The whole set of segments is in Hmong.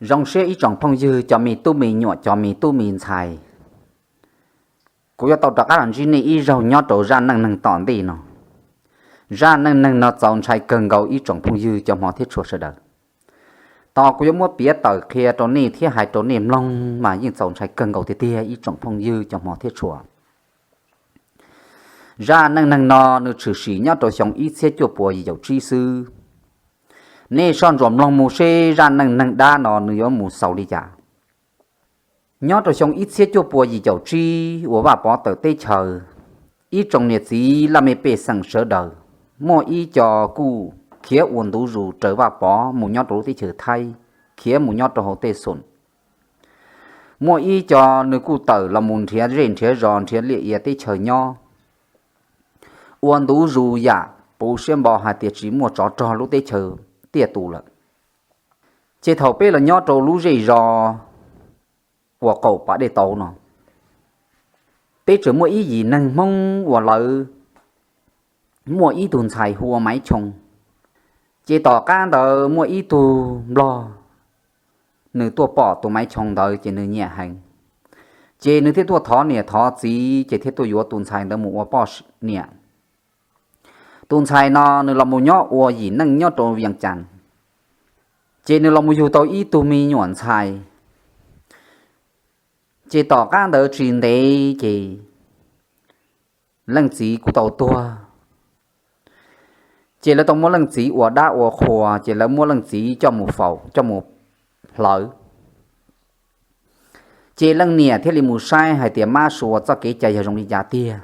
Zoo siab ib tsoom phooj ywg cov me tub me nyuam cov me tub me ntxhais, kuv yuav tau rov qab los ntsib nej ib zaug nyob rau zaj neej neeg tom ntej no. Zaj neej neeg no txaus ntshai kawg nkaus ib tsoom phooj ywg cov hmov thiab tshua sawv daws. Tos kuv yuav muab piav tawm qhia rau nej thiab hais rau nej mloog mas yeej txaus ntshai kawg nkaus tiag tiag ib tsoom phooj ywg cov hmov thiab tshua. Zaj neej neeg no nws tshwm sim nyob rau xyoo ib txhiab cuaj puas yim caum tsib xwb. Nej soj ntsuam mloog mus seb zaj neej neeg dab no nws yuav mus xaus li cas. Nyob rau xyoo ib txhiab cuaj puas yim caum tsib uas Vaj Pov tawm teb chaws, ib tsoom niam txiv laj mej pej xeem sawv daws, muaj ib co kuj khiav ua ntu zus raws Vaj Pov mus nyob rau lub teb chaws Thaib, khiav mus nyob rau hauv tej xoom. Muaj ib co nws kuj tawm los mus nrhiav zej nrhiav zos nrhiav liaj ia teb chaws nyob, ua ntu zus yam puv siab npo hais tias tsis muaj tsov rog lub teb chaws tiaj tus lawm. Ces thaum peb los nyob rau lub zej zos uas qaum pas dej tauv no, peb tseem muaj ib yim neeg Hmoob uas lawv muaj ib tug ntxhais hu ua Maiv Choo. Ces tom qab ntawd muaj ib tug Nplog, nws tuaj pom tus Maiv Choo ntawd ces nws nyiam heev. Ces nws thiaj tuaj thov niam thov txiv ces thiaj tuaj yuav tus ntxhais ntawd mus ua poj niam. Tus ntxhais no nws los mus nyob ua yim neej nyob rau Vias Cas, ces nws los mus yug tau ib tug me nyuam ntxhais. Ces tom qab ntawd tsis ntev ces leej txiv kuj tau tuag. Ces lawv tau muab leej txiv ua dab ua qhua, ces lawv muab leej txiv coj mus faus, coj mus hlawv. Ces leej niam thiaj li mus saib hais tias mab sua txoj kev cai yog zoo li cas tiag.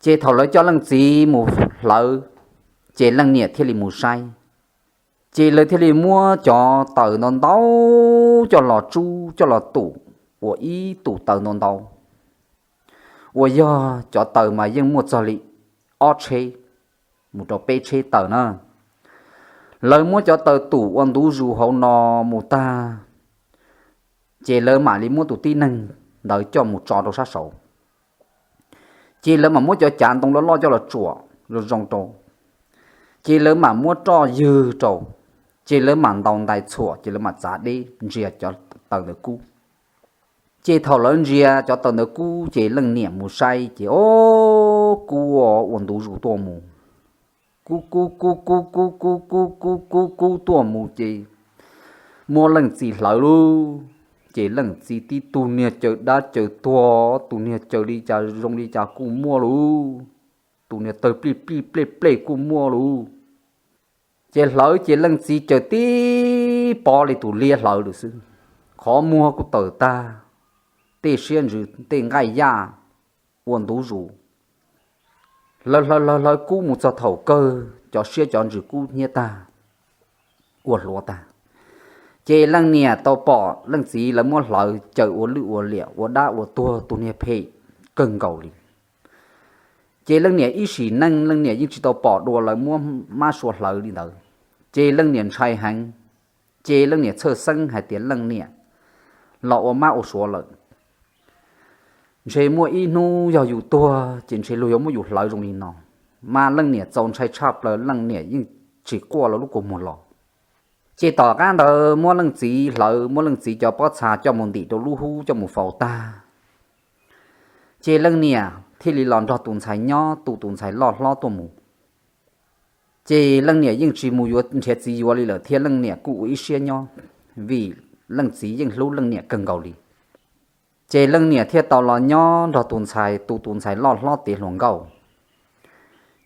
Ces thaum lawv coj leej txiv mus hlawv, ces leej niam thiaj li mus saib. Ces lawv thiaj li muab cov taws ntau ntau coj los tsub coj los tum ua ib tus taws ntau ntau, uas yog cov taws mas yeej muaj txog li ob tsheb mus rau peb tsheb taws na. Lawv muab cov taws tum ua ntu zus hauv no mus tag, ces lawv mam li muab tus tib neeg ntawd coj mus tso rau sab saud. Ces lawv mam muab cov cav ntoo loj loj coj los tsuam zoo zoo rau. Ces lawv mam muab roj ywg rau. Ces lawv mam ntaus ntais txhuam, ces lawv mam txav deb ntsia cov taws ntawd kub. Ces thaum lawv ntsia cov taws ntawd kub ces leej niam mus saib ces o, kub ua ntu zus tuaj mus. Kub kub kub kub kub kub kub kub kub kub tuaj mus ces muab leej txiv hlawv lauj. Ces leej txiv tib tug niag caws dab caws tuag, tus niag caws li cas zoo li cas kuj muaj lauj. Tus niag tawg plij plij plej plej kuj muaj lauj. Ces hlawv ces leej txiv caws tib pob li tus liab hlawv lawm xwb. Qhov muag kuj tawm tag, tej siab ntsws tej nqaij yaj ua ntu zus. Hlawv hlawv hlawv hlawv kub mus txog thaum kawg cov siab cov ntsws kub hnyiab tag, ua hluav tag. Ces leej niam tau pom leej txiv lawv muab hlawv caws ua lwj ua liam ua dab ua tuag tus niag phem kawg nkaus li. Ces leej niam ib sim neej leej niam yeej tsis tau pom dua lawv muab mab sua hlawv li ntawd. Ces leej niam ntshai heev, ces leej niam txhawj xeeb hais tias leej niam los ua mab ua suav lawm, ntshe muaj ib hnub yog yus tuag ces ntshe luag yuav muab yus hlawv zoo li no. Mas leej niam txaus ntshai tshaj plaws, leej niam yeej tsis quaj los lub kua muag los. Ces tom qab ntawd muab leej txiv hlawv, muab leej txiv cov pob txha coj mus ntim rau lub hub coj mus faus tag, ces leej niam thiaj li los nrog tus ntxhais nyob, tu tus ntxhais loj hlob tuaj mus. Ces leej niam yeej tsis mus yuav nrhiav txiv yuav li lawm thiab, leej niam kuj ua ib siab nyob, vim leej txiv yeej hlub leej niam kawg nkaus li. Ces leej niam thiaj tau los nyob nrog tus ntxhais, tu tus ntxhais loj hlob tev hluas nkauj.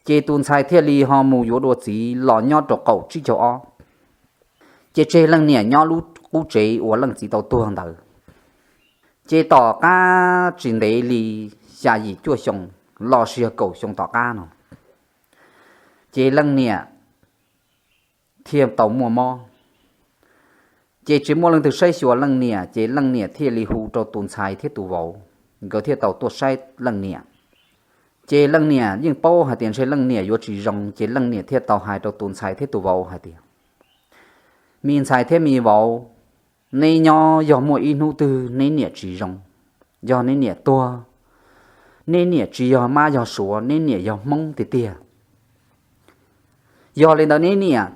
Ces tus ntxhais thiaj li ho mus yuav dua txiv los nyob rau qaum tsib caug ob. Ces tseg leej niam nyob lub qub tsev uas leej txiv tau tuag ntawd. Ces tom qab tsis ntev li xya yim cuaj xyoo los sis yog kaum xyoo tom qab no, ces leej niam thiaj tau muaj mob. Ces tsis muaj leej twg saib xyuas leej niam, ces leej niam thiaj li hu rau tus ntxhais thiab tus vauv, nkawd thiaj tau tuaj saib leej niam. Ces leej niam yeej paub hais tias ntshe leej niam yuav tsis zoo, ces leej niam thiaj tau hais rau tus ntxhais thiab tus vauv hais tias, me ntxhais thiab me vauv, neb nyob yog muaj ib hnub twg neb niam tsis zoo, yog neb niam tuag, neb niam tsis yog mab yog suav, neb niam yog hmoob tiag tiag. Yog li ntawd neb niam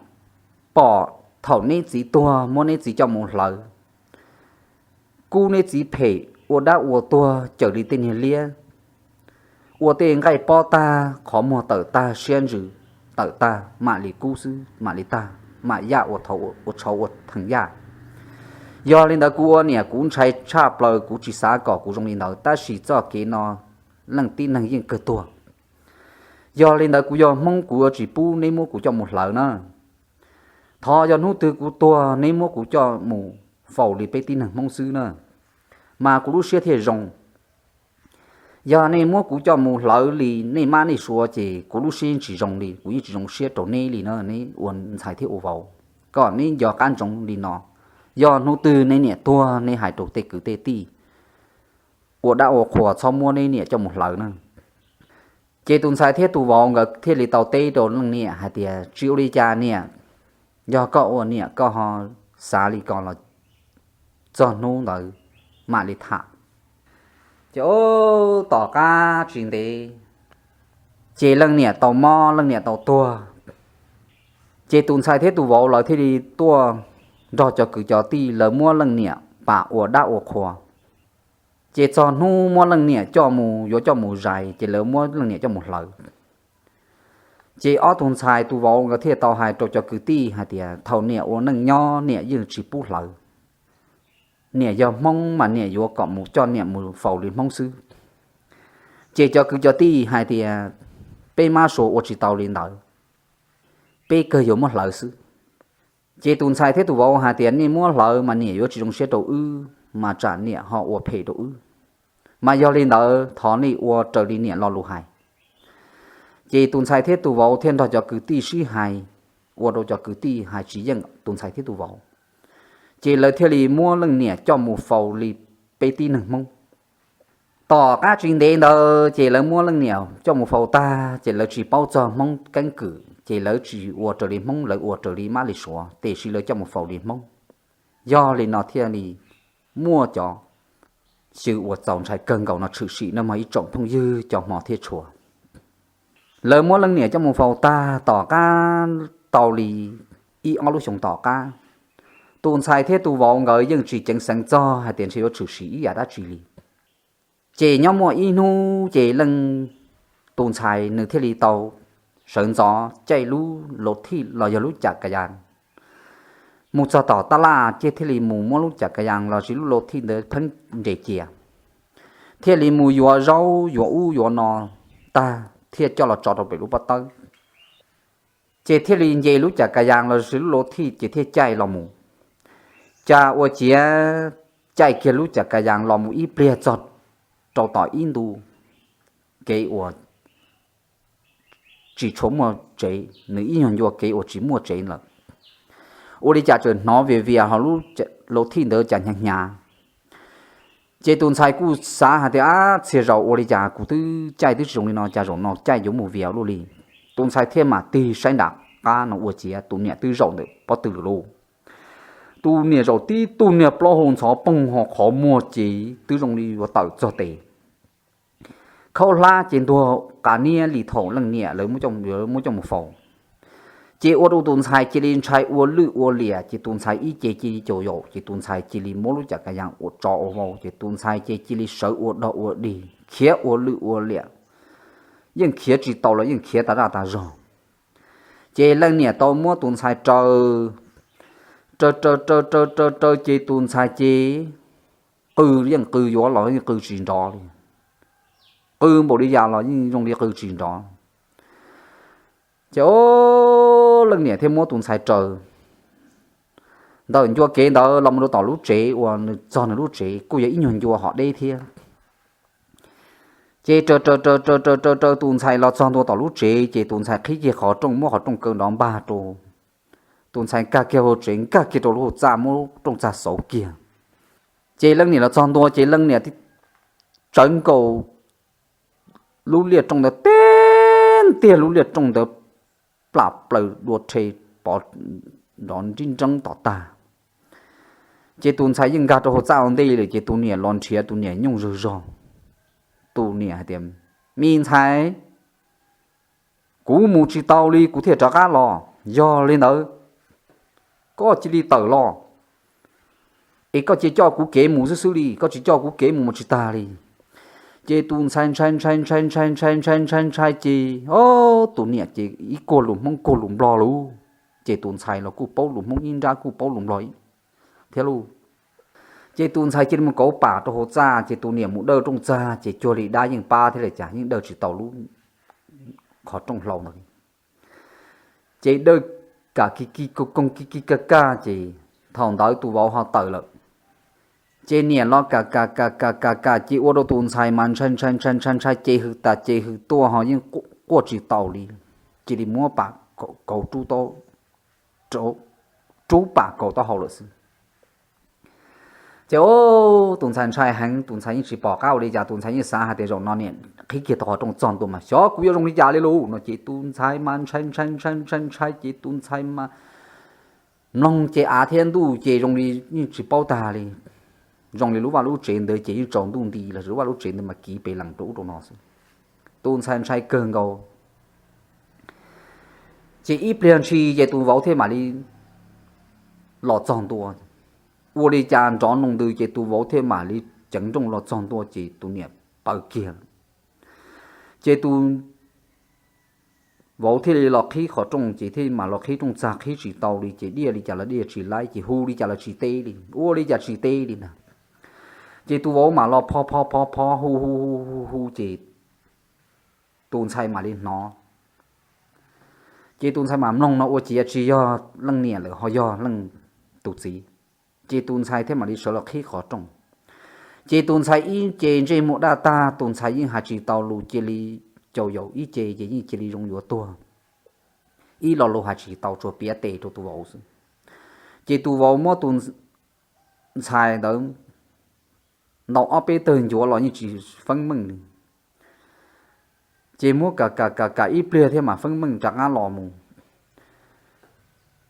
pom Thaum neb txiv tuag muab neb txiv coj mus hlawv, kub neb txiv phem ua dab ua tuag cawm li tej niag liab, ua tej nqaij pob tag, qhov muag tawm tag, siab ntsws tawm tag, mam li kub xwb mam li tag, mam yaj ua tshauv ua theem yaj. Yog li ntawd kuv ua niam kuv ntshai tshaj plaws, kuv tsis xav kom kuv zoo li ntawd, tab sis txoj kev no leej tib neeg yeej kawg tuag. Yog li ntawd kuv yog Hmoob kuv yuav tsis pub neb muab kuv coj mus hlawv na. Thov yog hnub twg kuv tuag neb muab kuv coj mus faus li peb tib neeg Hmoob xwb na, mas kuv lub siab thiaj zoo. Yog nej muab kuv coj mus hlawv li nej mab nej suav ces kuv lub siab yeej tsis zoo li, kuv yeej tsis zoo siab rau neb li na, neb ua ntxhais thiab ua vauv, kom neb nco qab ntsoov li no. Yog hnub twg neb niam tuag neb hais rau tej kwv tej tij ua dab ua qhuas txhob muab neb niam coj mus hlawv na. Ces tus ntxhais thiab tus vauv nkawd thiaj li tau teb rau leej niam hais tias, tsis ua li cas niam, yog koj ua niam koj ho xav li ko los txog hnub ntawd mam li tham. Ces tom qab tsis ntev ces leej niam tau mob, leej niam tau tuag. Ces tus ntxhais thiab tus vauv lawv thiaj li tuaj nrog cov kwv cov tij lawv muab leej niam pam ua dab ua qhua. Ces txog hnub muab leej niam coj mus, yuav coj mus zais ces lawv muab leej niam coj mus hlawv. Ces ob tug ntxhais tus vauv nkawd thiaj tau hais rau cov kwv tij hais tias thaum niam ua neej nyob niam yeej tsis pub hlawv. Niam yog Hmoob mas niam yuav kom mus coj niam mus faus li Hmoob xwb. Ces cov kwv cov tij hais tias peb mab suav ua tsis tau li ntawd, peb kawg yuav muab hlawv xwb. Ces tus ntxhais thiab tus vauv hais tias nej muab hlawv mas niam yuav tsis zoo siab rau wb, mas tsam niam ho ua phem rau wb. Mas yog li ntawd thov nej ua raws li niam lo lus hais. Ces tus ntxhais thiab tus vauv thiaj nrog cov kwv tij sib hais, ua rau cov kwv tij hais tsis yeej tus ntxhais thiab tus vauv. Ces lawv thiaj li muab leej niam coj mus faus li peb tib neeg Hmoob. Tom qab tsis ntev ntawd ces lawv muab leej niam coj mus faus tag ces lawv tsis paub txog Hmoob keeb kwm ces lawv tsis ua raws li Hmoob, lawv ua raws li mab li suav, tiam sis lawv coj mus faus li Hmoob. Yog li no thiaj li muaj cov xyw uas txaus ntshai kawg nkaus no tshwm sim nawb mog ib tsoom phooj ywg cov hmov thiab tshua. Lawv muab leej niam coj mus faus tag tom qab tau li ib ob lub xyoos tom qab, tus ntxhais thiab tus vauv nkawd yeej tsis ceev xeev txog hais tias ntshe yuav tshwm sim ib yam dab tsi li. Ces nyob muaj ib hnub ces leej, tus ntxhais nws thiaj li tau sawv ntxov caij lub lau thij los yog lub cam ka yas mus txog tom taj laj ces thiaj li mus muab lub cam ka yas los sis lub lau thij ntawd pheeb nres cia, thiaj li mus yuav zaub yuav ub yuav no tag thiaj coj los tso rau pem lub pob tawb. Ces thiaj li nce lub cam ka yas los sis lub lau thij ces thiaj caij los mus. Cas ua ciav caij kiag lub cam ka yas los mus ib pliag txog rau tom ib ntu kev uas tsis tshua muaj tsev, nws ib nyuag ncua kev uas tsis muaj tsev lawm. Ua li cas txawm hnov vias vias ho lub lau thij ntawd cas hnyav hnyav. Ces tus ntxhais kuj xav hais tias, ab, txhia zaus ua li cas kuv twb caij twb tsis zoo li no cas zaum no caij yuav mus vias luaj li. Tus ntxhais thiaj mam tig saib nram qab no ua ciav tus niam twb zaum ntawm pob tw lawm lauj. Tus niam zaum tib tug niag plaub hau ntxhov poog ho qhov muag ces twb zoo li yuav tawm txog tes. Khaub hlab ces ntuag qas niab li thaum leej niam lawv muab coj mus faus. Ces ua rau tus ntxhais cia li ntshai ua lwj ua liam ces tus ntxhais ib ce cia li caum yaum ces tus ntxhais cia li muab lub cam ka yas ua tsov ua vau ces tus ntxhais ces cia li sawv ua dog ua dig khiav ua lwj ua liam, yeej khiav tsis tau los yeej khiav tas zaj tas zog. Ces leej niam tau muab tus ntxhais raws, raws raws raws raws raws ces tus ntxhais ces qw yeej qw yuav los yeej qw tsis nrov li, qw npaum li yam los yeej zoo li qw tsis nrov. Ces leej niam thiaj muab tus ntxhais raws ntawm ncua kev ntawd los mus rau tom lub tsev uas nws txog nws lub tsev kuj yog ib nyuag ncua hom deb thiab. Ces raws raws raws raws raws raws raws tus ntxhais los txog ntua tom lub tsev ces tus ntxhais qhib kiag qhov rooj muab qhov rooj kaw nrov npag rau. Tus ntxhais nkag kiag hauv tsev nkag kiag rau lub hauv txaj muab rooj txag xauv kiag. Ces leej niam los txog ntua ces leej niam tsawv nkaus lub liaj rooj ntawd teb ntiag lub liaj rooj ntawd plam plaws dua rhe pov nrov nrib nreeb tom tag. Ces tus ntxhais yeej nkag rau hauv txaj ua ntej lawm ces tus niam los nrhiav tus niam nyooj zog zog. Tus niam hais tias, me ntxhais, kuv mus tsis tau li kuv thiaj rov qab los. Yog li ntawd koj cia li tawm los, es koj cia coj kuv kev mus xwb xwb li, koj tsis coj kuv kev mus mas tsis tag li. Ces tus ntxhais ntshai ntshai ntshai ntshai ntshai ntshai ntshai ntshai ces, o, tus niam ces ib kuag lus Hmoob kuag lus Nplog lauj. Ces tus ntxhais los kuj paub lus Hmoob ib nrab kuj paub lus Nplog thiab lauj. Ces tus ntxhais cia li mus kauv pam rau hauv txaj, ces tus niam mus dawj rooj txag, ces cuag li dab yeej pab thiab li cas yeej dawj tsis tau lub qhov rooj hlau ntawd li. Ces dawj kam ki ki koog koog ki ki kaj kaj, ces thaum ntawd tus vauv ho tawm lawm. Ces niam los kam kam kam kam kam kam, ces ua rau tus ntxhais mas ntshai ntshai ntshai ntshai ntshai, ces hws tas ces hws tuaj ho yeej quaj tsis tau li. Cia li muab pam kauv rub, rub pam kauv taub hau lawm xwb. Ces tus ntxhais ntshai heev, tus ntxhais yeej tsis pom qab ua li cas, tus ntxhais yeej xav hais tias zaum no niam qhib kiag tau qhov rooj txog ntua mas xyov kuv yuav zoo li cas li lauj no. Ces tus ntxhais mas ntshai ntshai ntshai ntshai ntshai, ces tus ntxhais mas mloog ces av thiab ntuj ces zoo li yeej tsis paub tag li. Zoo li lub vaj lub tsev ntawd ces yeej tsaus ntuj nti los, lub vaj lub tsev ntawd mas kiv pes lees rau ub rau no xwb. Tus ntxhais ntshai kawg nkaus. Ces ib pliag ntshis ces tus vauv thiaj mam li los txog ntua. Ua li cas nrov noo ntws ces tus vauv thiaj mam li ceev nrooj los txog ntua, ces tus niam paws kiag. Ces tus vauv thiaj li los qhib qhov rooj, ces thiaj mam los qhib rooj txag, qhib tsis tau li, ces diaj li cas los diaj tsis laib, ces hu li cas los tsis teb li, ua li cas tsis teb li ntag. Ces tus vauv mam los pho pho pho pho hu hu hu hu hu, ces tus ntxhais mam li hnov. Ces tus ntxhais mam mloog no ua ciav tsis yog leej niam lawm, ho yog leej tus txiv. Ces tus ntxhais thiaj mam li sawv los qhib qhov rooj. Ces tus ntxhais ib ce ntsej muag daj tag, tus ntxhais yeej hais tsis tau lus, cia li caum yaum ib ce ces yeej cia li zoo yuav tuag. Ib lo lus hais tsis tau, tsuas piav tes rau tus vauv xwb. Ces tus vauv muab tus ntxhais ntawd ntaus ob peb tawg ncuav los yeej tsis feeb meej li. Ces muab kam kam kam kam ib pliag thiab mas feeb meej rov qab los mus.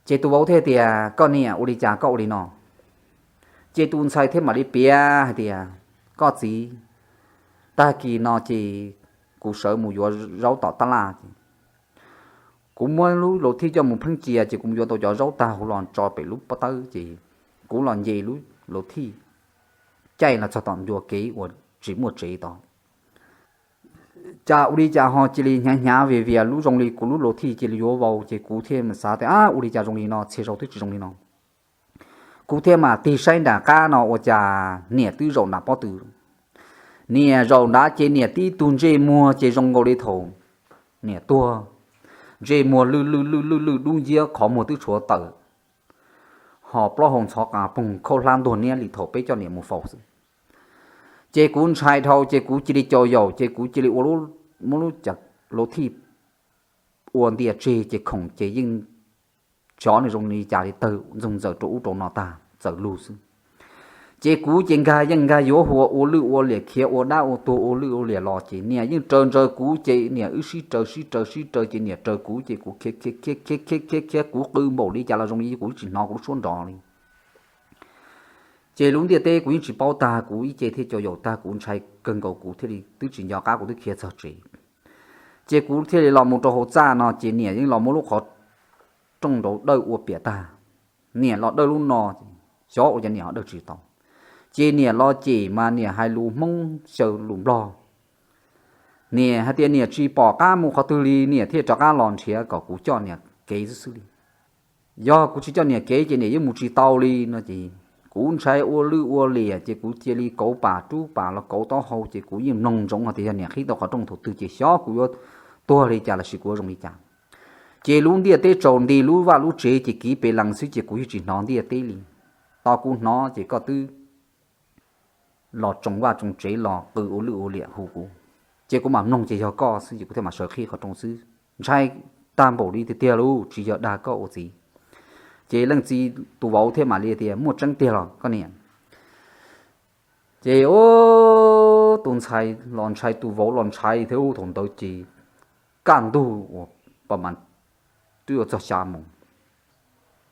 Ces tus vauv thiaj tias, koj niam, ua li cas koj ua li no? Ces tus ntxhais thiaj mam li piav hais tias, koj txiv, tag kis no ces kuv sawv mus yuav zaub tom tab laj, ces kuv muab lub laus thij coj mus pheeb cia, ces kuv mus yuav tau cov zaub tag huv los tso pem lub pob tawb, ces kuv los nce lub laus thij caij los txog tom ncua kev uas tsis muaj tsev tod. Cas ua li cas ho cia li hnyav hnyav vias vias lub, zoo li kuv lub laus thij cia li yuav vau, ces kuv thiaj xav tias, ab, ua li cas zoo li no, txhia zaus twb tsis zoo li no. Kuv thiaj mam tig saib nram qab no ua cas niam twb zaum nram pob tw. Niam zaum nrad ces niam tib tug ntsej muag ces zoo nkaus li thaum niam tuag, ntsej muag lwj lwj lwj lwj lwj dub nciab, qhov muag twb tshuav tawm, ho plaub hau ntxhov qas poog khaub hlab ntuag niab li thaum peb coj niam mus faus xwb. Ces kuv ntshai dhau, ces kuv cia li caum yaum, ces kuv cia li ua, muab lub laus thij ua ntia tseg, ces khoom ces yeej xyov nws zoo li cas li, tawg ntxoog ntxaws rau ub rau no tag, txawm lug xwb. Ces kuv ces nkag yeej nkag yuav hua ua lwj ua liam, khiav ua dab ua tuag ua lwj ua liam los, ces niam yeej raws ntsaws kuv, ces niam wb sib raws sib raws sib raws, ces niam raws kuv, ces kuv khiav khiav khiav khiav khiav khiav, kuv qw npaum li cas los zoo li kuv tsis hnov kuv lub suab nrov li. Ces lub ntiaj teb kuv yeej tsis paub tag, kuv ib ce thiaj caum yaum tag, kuv ntshai kawg nkaus, kuv thiaj li twb tsis nco qab, kuv twb khiav txog tsev. Ces kuv thiaj li los mus rau hauv txaj no, ces niam yeej los muab lub qhov rooj nraud dawj ua piam tag. Niam los dawj lub no, xyov ua cas niam ho dawj tsis tau. Ces niam los cem mas niam hais lus Hmoob xyaw lus Nplog. Niam hais tias niam tsis pom qab mus qhov twg li, niam thiaj rov qab los nrhiav kom kuv coj niam kev xwb xwb li. Yog kuv tsis coj niam kev ces niam yeej mus tsis tau li no. Ces kuv ntshai ua lwj ua liam, ces kuv cia li kauv pam rub pam los kauv taub hau, ces kuv yeej mloog ntsoov hais tias yog niam qhib tau qhov rooj thaum twg ces xyov kuv yuav tuag li cas los sis kuv yuav zoo li cas. Ces lub ntiaj teb tsaus nti, lub vaj lub tsev ces kiv pes lees xwb, ces kuv yeej tsis hnov ntiaj teb li. Tos kuv hnov ces koj twb los tsoo vaj tsoo tsev los qw ua lwj ua liam hu kuv, ces kuv mam mloog ces yog koj xwb, ces kuv thiaj mam sawv qhib qhov rooj xwb. Ntshai tag npaum li tiag tiag lauj, tsis yog dag koj ua txiv. Ces leej txiv tus vauv thiaj mam li tias, muaj tseeb tiag los koj niam? Ces tus ntxhais los ntshai, tus vauv los ntshai thiab, thaum ntawd ces kaj ntug uas pab mas twb yuav txog xya moos.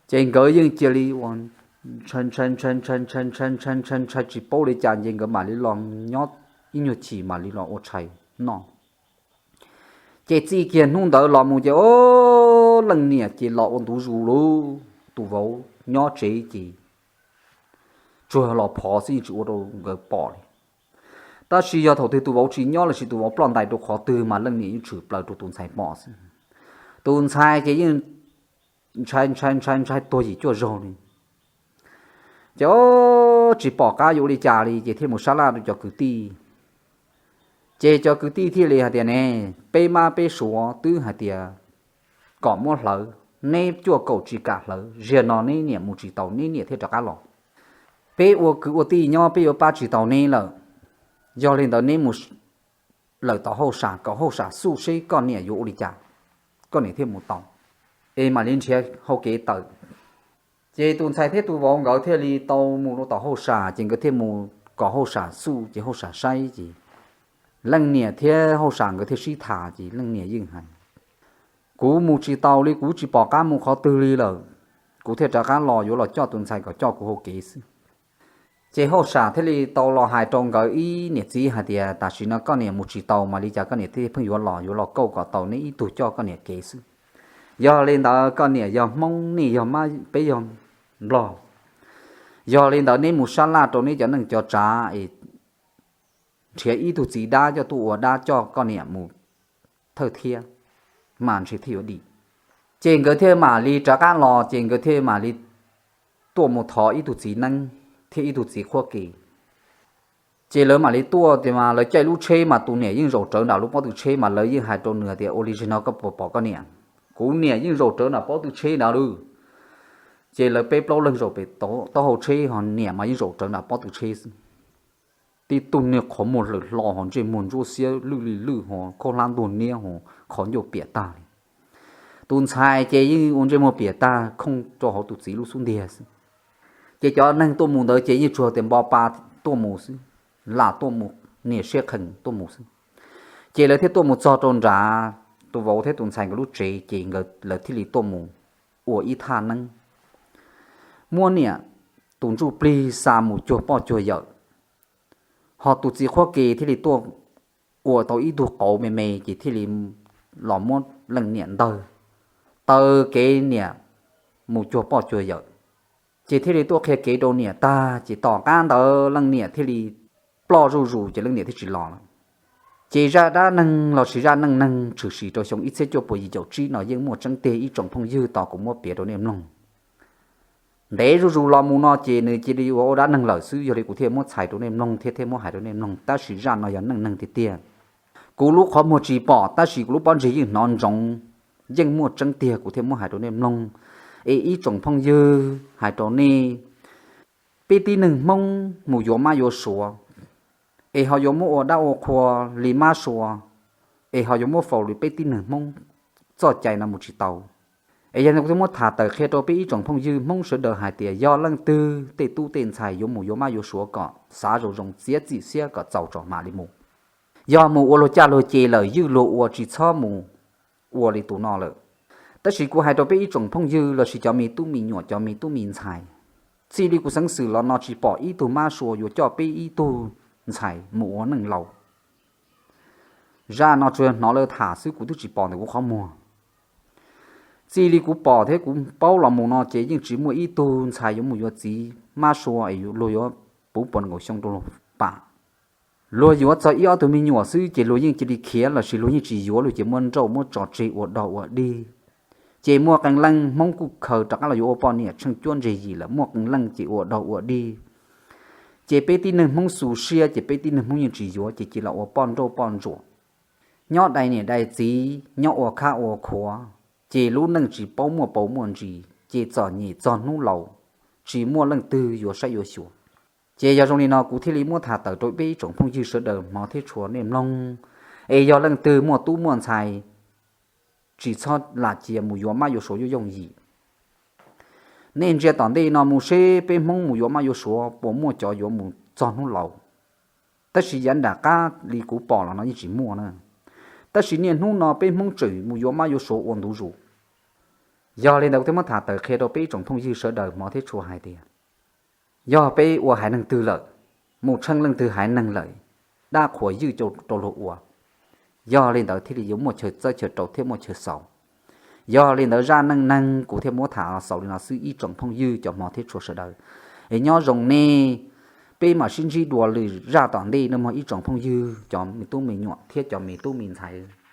Ces nkawd yeej cia li ua ntshai ntshai ntshai ntshai ntshai ntshai ntshai ntshai ntshai tsis paub li cas, ces nkawd mam li los nyob ib nyuag chim mam li los ua tshais noj. Ces txij kiag hnub ntawd los mus ces o, leej niam ces los ua ntu zus lauj, tus vauv nyob tsev ces tsuas los phov xwb yeej tsis ua rau nkawd pom li. Tab sis yog thaum twg tus vauv tsis nyob lossis tus vauv ploj ntais rau qhov twg mas leej niam yeej tshwm plaws rau tus ntxhais pom xwb. Tus ntxhais ces yeej ntshai ntshai ntshai ntshai tuag yim cuaj zaug li. Ces tsis pom qab yuav ua li cas li ces thiaj mus sab laj rau cov kwv tij. Ces cov kwv tij thiaj li hais tias ne, peb mab peb suav twb hais tias kom muab hlawv, neb cuaj kaum tsis kam hlawv, ziag no neb niam mus tsis tau neb niam thiaj rov qab los. Peb ua kwv ua tij nyob peb yuav pab tsis tau neb lawm. Yog li ntawd neb mus lawm tom hauj sam kom hauj sam xuj seb koj niam yuav ua li cas, koj niam thiaj mus tau, es mam li nrhiav hau kev tawm. Ces tus ntxhais thiab tus vauv nkawd thiaj li tau mus rau tom hauj sam ces nkawd thiaj mus kom hauj sam xuj ces hauj sam saib ces leej niam thiab hauj sam nkawd thiaj sib tham ces leej niam yeej hais, kuv mus tsis tau li, kuv tsis pom qab mus qhov twg li lawm, kuv thiaj rov qab los yuav los coj tus ntxhais kom coj kuv hau kev xwb. Ces hauj sam thiaj li tau los hais rau nkawd ib niam txiv hais tias tam sim no koj niam mus tsis tau mas li cas koj niam thiaj pheej yuav los, yuav los kauj kom tau neb ib tug coj koj niam kev xwb. Yog li ntawd koj niam yog Hmoob, nej yog mab, peb yog Nplog. Yog li ntawd neb mus sab laj rau neb cov neej cov tsav es nrhiav ib tug txiv dab coj tuaj ua dab coj koj niam mus thawj thiab, mas ntshe thiaj yuav dim. Ces nkawd thiaj mam li rov qab los ces nkawd thiaj mam li tuaj mus thov ib tug txiv neeb thiab ib tug txiv qhuab ke. Ces lawv mam li tuaj tias mas lawv caij lub tsheb mas tus niam yeej zaum rawv nram lub pob tw tsheb mas lawv yeej hais rau nws tias ua li zig no koj puas pom koj niam? Kuv niam yeej zaum rawv nram pob tw tsheb nrad lawm. Ces lawv peb plaub leeg zaum pem taub hau tsheb ho niam mas yeej zaum rawv nram pob tw tsheb xwb. Tib tug niag qhov muag hlawm hlo ho ntsej muag ntsuab xiab lwj li lwj ho khaub hlab ntuag niab ho qhov ncauj piam tag li. Tus ntxhais ces yeej ua ntsej muag piam tag khooj rau hauv tus txiv lub xub ntiag xwb. Ces cov neeg tuaj mus ntawd ces yeej tsuas tias npo pa tuaj mus xwb, lam tuaj mus, niam siab qhees tuaj mus xwb. Ces lawv thiaj tuaj mus txog rau nrad tus vauv thiab tus ntxhais nkawd lub tsev ces lawv thiaj li tuaj mus ua ib thaj neeb, muab niam tus ntsuj plig xa mus cuag poj cuag yawm, ho tus txiv qhuab ke thiaj li tuaj ua tau ib tug qauv me me ces thiaj li los muab leej niam ntawg taw kev niam mus cuag poj cuag yawm. Ces thiaj li tuaj qhia kev rau niam tag ces tom qab ntawd leej niam thiaj li ploj zuj zus ces leej niam thiaj tsis los lawm. Ces zaj dab neeg lossis zaj neej neeg tshwm sim rau xyoo ib txhiab cuaj puas yim caum tsib no yeej muaj tseeb tiag ib tsoom phooj ywg, tos kuv muab piav rau nej mloog. Ntev zuj zus los mus no ces nws cia li ua ua dab neeg lawm xwb, yog li kuv thiaj muab txhais rau nej mloog thiab thiaj muab hais rau nej mloog, tab sis zaj no yog neej neeg tiag tiag. Kuv lub qhov muag tsis pom tab sis kuv lub pob ntseg yeej hnov ntsoov, yeej muaj tseeb tiag kuv thiaj muab hais rau nej mloog. Es ib tsoom phooj ywg hais rau nej, peb tib neeg Hmoob mus yuav mab yuav suav, es ho yuav muab ua dab ua qhua li mab sua, es ho yuav muab faus li peb tib neeg Hmoob txoj cai no mus tsis tau. Es yog li kuv thiaj muab tham tawm qhia rau peb ib tsoom phooj ywg Hmoob sawv daws hais tias yog leej twg tej tub tej ntxhais yuav mus yuav mab yuav suav kom xav zoo zoo, txiav txim siab kom txaus tso mam li mus. Yog mus ua luag caj luag ces lawm ywj luag ua, tsis txhob mus ua li tus no lawm. Tab sis kuv hais rau peb ib tsoom phooj ywg lossis cov me tub me nyuam cov me tub me ntxhais, txij li kuv xeev xwm los no tsis pom ib tug mab sua yuav coj peb ib tug ntxhais mus ua neej laus. Zaj no tsuas yog hnov lawv tham xwb, kuv twb tsis pom ntawm kuv qhov muag. Txij li kuv pom thiab kuv paub los mus no ces yeej tsis muaj ib tug ntxhais yuav mus yuav txiv mab sua es luag yuav puv puas nkaus xyoo rau luag pam. Luag yuav txog ib ob tug me nyuam xwb ces luag yeej cia li khiav lossis luag yeej tsis yuav, luag ces muab nrauj muab tso tseg ua dog ua dig. Ces muaj qee leej Hmoob kuj khaws rov qab los yuav ua poj niam tsheej cuab ntseg yim lawm, muaj qee leej ces ua dog ua dig. Ces peb tib neeg Hmoob xu siab ces peb tib neeg Hmoob yeej tsis yuav ces cia los ua poj nrauj poj ntsuam, nyob dai niam dai txiv, nyob ua khab ua khuav, ces lub neej tsis paub muaj paus muaj ntsis, ces txom nyem txog hnub laus, tsis muaj leej twg yuav saib yuav xyuas. Ces yog zoo li no kuv thiaj li muab tham tawm rau peb ib tsoom phooj ywg sawv daws hmov thiab tshua nej mloog. Es yog leej twg muaj tub muaj ntxhais, tsis txhob lam cia mus yuav mab yuav suav yooj yooj yim. Nej ntsia tom ntej no mus seb peb Hmoob mus yuav mab yuav suav puas muaj cov yuav mus txog hnub laus. Tab sis yav nram qab li kuv pom los no yeej tsis muaj na. Tab sis niaj hnub no peb Hmoob tseem mus yuav mab yuav suav ua ntu zus. Yog li ntawd kuv thiaj muab tham tawm qhia rau peb ib tsoom phooj ywg sawv daws hmov thiab tshua hais tias, yog peb ua haiv neeg twg lawm, mus tsheej leej twg haiv neeg lawm, dab qhuas ywj rau luag ua. Yog li ntawd thiaj li yuav muaj chaw txawb chaw rau thiab muaj chaw xaus. Yog li ntawd zaj neej neeg kuv thiaj muab tham xaus li no xwb ib tsoom phooj ywg cov hmov thiab tshua sawv daws. Es nyob zoo nej, peb mam sib ntsib dua lwm zaj tom ntej nawb mog ib tsoom phooj ywg cov me tub me nyuam thiab cov me tub me ntxhais.